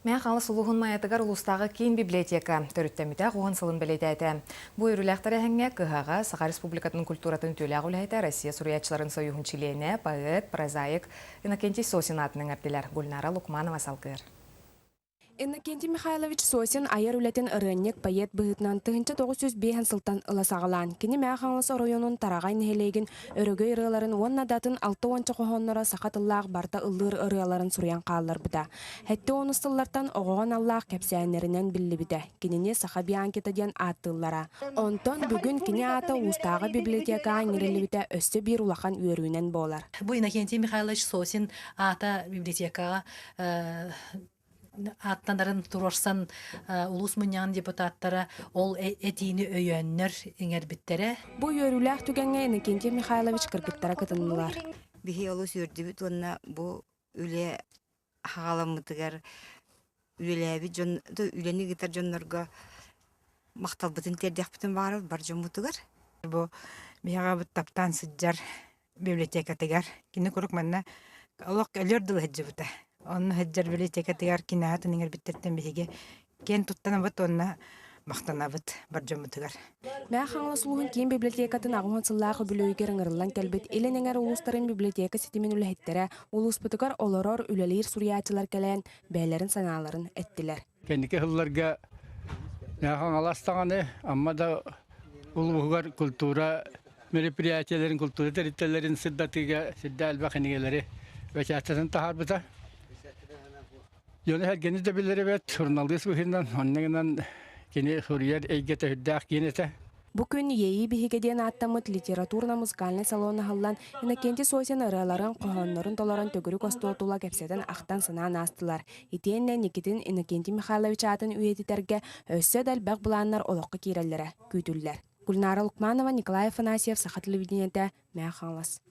Мэҥэ Хаҥалас улууһун Майатыгар улуустааҕы киин библиотека төрүттэммитэ уон сылын бэлиэтээтэ. Бу үөрүүлээх тэрээһиҥҥэ кыһаҕа Саха Республикатын культуратын үтүөлээх үлэһитэ, Россия суруйааччыларын союһун чилиэнэ, поэт, прозаик Иннокентий Сосин аатын ыҥырдылар. Гульнара Лукманова салгыыр. Иннокентий Михайлович Сосин айар үлэтин ырыанньык, поэт быһыытынан 1905 сылтан ыла саҕалаан, кини Мэҥэ Хаҥалас оройуонун Тараҕай нэһилиэгин Өрөгөй ырыаларын уонна да атын алта уонча хоһоонноро саха тыллаах барыта ыллыыр ырыаларын суруйан хаалларбыта. Сэттэ уонус сыллартан оҕоҕо аналлаах кэпсээннэринэн биллибитэ. Кинини Саха Бианкита диэн ааттыыллара. Онтон бүгүн кини аата улуустааҕы библиотекаҕа иҥэриллибитэ өссө биир улахан үөрүүнэн буолар. Бу Иннокентий Михайлович Сосин аата библиотекаҕа ааттанарын туруорсан улуус мунньаҕын депутаттара ол этиини өйөөннөр иҥэрбиттэрэ. Бу үөрүүлээх түгэҥҥэ Иннокентий Михайлович кыргыттара кытыннылар. Биһи олус үөрдүбүт уонна бу үлэ хаҕаламмытыгар үлэлээбит дьон үлэни ыытар дьоннорго махталбытын тиэрдиэхпитин баҕарабыт бар дьоммутугар. Бу биһиэхэ таптаан сылдьар библиотекатыгар кини куруук манна олох өлөр дылы сылдьыбыта. Онно сылдьар библиотекатыгар кини аатын иҥэрбиттэриттэн биһиги киэн туттанабыт уонна махтанабыт бар дьоммутугар. Мэҥэ Хаҥалас улууһун киин библиотекатын аҕыс уон сыллаах үбүлүөйүгэр ыҥырыллан кэлбит Илин Эҥэр улуустарын библиотека ситимин үлэһиттэрэ улууспутугар олорор, үлэлиир суруйааччылар кэлэн бэйэлэрин санааларын эттилэр. Кэнники сылларга Мэҥэ Хаҥалас даҕаны, Амма да улууһугар культура мероприятиелэрин, культура тэрилтэлэрин сырдатыыга сирдэ элбэх кинигэлэри бэчээттэтэн таһаарбыта. Дьону сэргэни да билэр эбит, суруналыыс быһыытынан, онно гынан кини суруйар эйгэтэ сүрдээх киэн этэ. Бу күн Иэйии биһигэ диэн ааттаммыт литературно-музыкальнай салон аһыллан, Иннокентий Сосин ырыаларын, хоһооннорун толорон төгүрүк остуол тула кэпсэтэн ахтан-санаан аастылар. Итиэннэ Никитин Иннокентий Михайлович аатын үйэтитэргэ өссө да элбэх былааннар олоххо киирэллэрэ күүтүллэр. Гульнара Лукманова, Николай Афанасьев, Саха телевидениетэ, Мэҥэ Хаҥалас.